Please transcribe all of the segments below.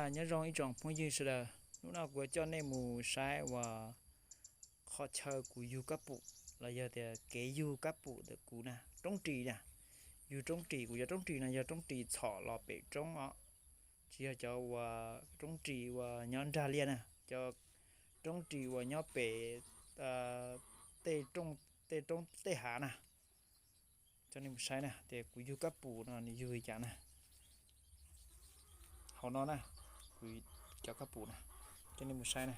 Nyob zoo ib tsoom phooj ywg sawv daws, hnub no kuv yuav coj nej mus saib uas qhov chaw kuv yug kab pum los yog tias kev yug kab pum ntawm kuv na, roob ris na. Yug roob ris, kuv cov roob ris no yog roob ris txhom los pem roob os, tsis yog cov uas roob ris uas nyob nrag liaj na, cov roob ris uas nyob pem tej roob tej hav na. Coj nej mus saib na, tias kuv yug kab pum no nws yug li cas na. Hauv no na, kuv cov kab pum na, coj nej mus saib na.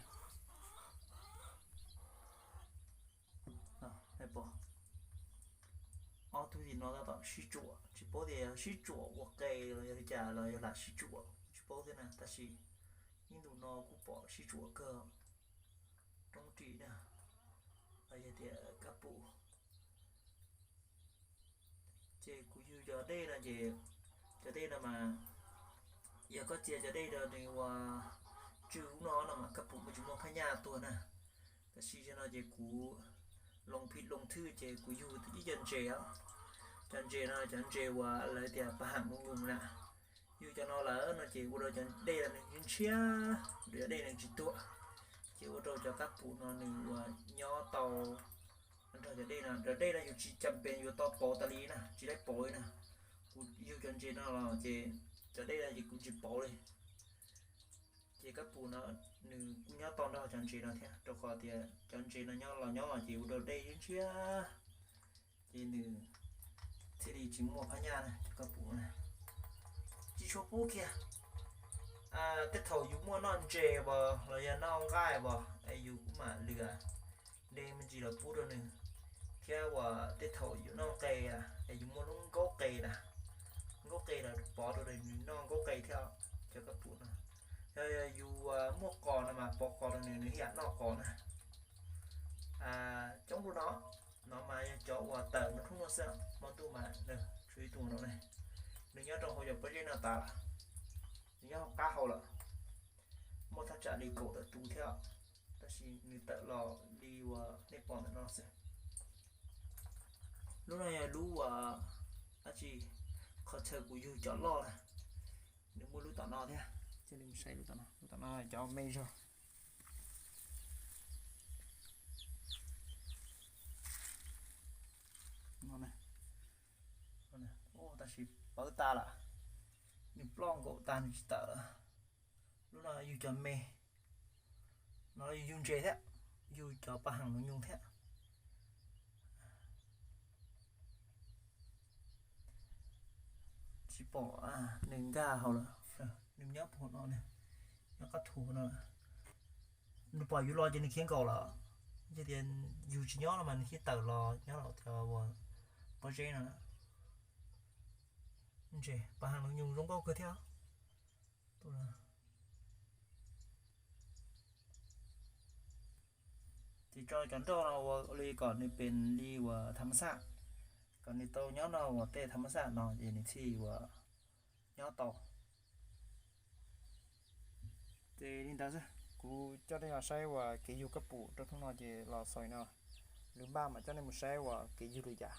Ob tug tim no tab tom sib tsuam, tsis paub tias sib tsuam ua qe los yog li cas los yog lam sib tsuam tsis paub thiab na, tab sis ib ntus no kuj pom sib tsuam kawg. Roob ris na, los yog tias kab pum. Ces kuv yug cov dej no ces, cov dej no mas yog koj txiav cov dej rau nws ua tsw ub no no mas kab pum kuj tsis muaj phab nyaj tuag na. Tab sis zaum no ces kuv loo phim loo thwj ces kuv yug ib cov ntses os. Cov ntses no cov ntses uas lawv tias pas ham mus nyoos na. Yug cov no lawm no ces ua rau cov dej no nws ntshiab, cov dej nws tsis tuag, ces ua rau cov kab pum no nws uas nyob tau nrog cov dej no. Cov dej no yus tsis cas pes yuav tau pauv tas li na, tsis tau pauv li na. Kuv yug cov ntses no los ces cov dej no ces kuv tsis pauv li. Ces kab pum no nws kuj nyob tau nrog cov ntses no thiab, rau qhov tias cov ntses no nyob los nyob los ces ua rau dej ntshiab, ces nws thiaj li tsis muaj phab nyaj na. Cov kab pum na tsis tshua pub kiag. Tej thaum yus muaj noj ntses as los yog noj nqaij as es yus kuj mam lwm de me ntsis los pub rau nws, thiab uas tej thaum yus noj qe es yus muaj lub nkaub qe na, nkaub qe los pov rau nws noj nkaub qe thiab. Cov kab pum no yog yus muaj qos no mas pov qos rau nws, nws ib yam noj qos na. Coob dua no, no mas yog cov uas tawm nruab hnub no xwb, hmo ntuj mas tshuav ib tug no ne. Nws nyob rau hauv cov pob zeb no tas lawm, nws nyob hauv qab hau lawm. Muaj thaj tsam li kaum tawm tus thiab, tab sis nws tawm los li uas nej pom ntawm no xwb. Lub no yog lub uas dab tsi, qhov chaw kuv yug cov loj na. Nws muaj lub tom no thiab, coj nej mus saib lub tom no, lub tom no cov me zog. Tab sis pawv tas lawm, nws ploj nkaum tas nws tsis tawm lawm. Lub no yug cov me, no yug yug ntses thiab, yug cov pas ham nus nyoos thiab. Tsis pom nws nkag hauv lawm, nws nyob puag no, nyob qab thu no. Nws pom yus los ces nws khiav nkaum lawm, yog tias yus tsis nyob no mas nws thiaj tawm los nyob rau cov uas pob zeb no. Ntses pas ham nus nyoos zoo nkauj kawg thiab. Ces tso cov nroj no ua li kom nws pem li uas tham ma xaj, kom nws tau nyob no uas tej tham ma xaj no ces nws thiaj uas nyob tau. Ces li ntawd xwb, kuv coj nej los saib uas kev yug kab pum rau hnub no ces los xaus li no. Lwm npaj mam coj nej mus saib uas kev yug lwm yam.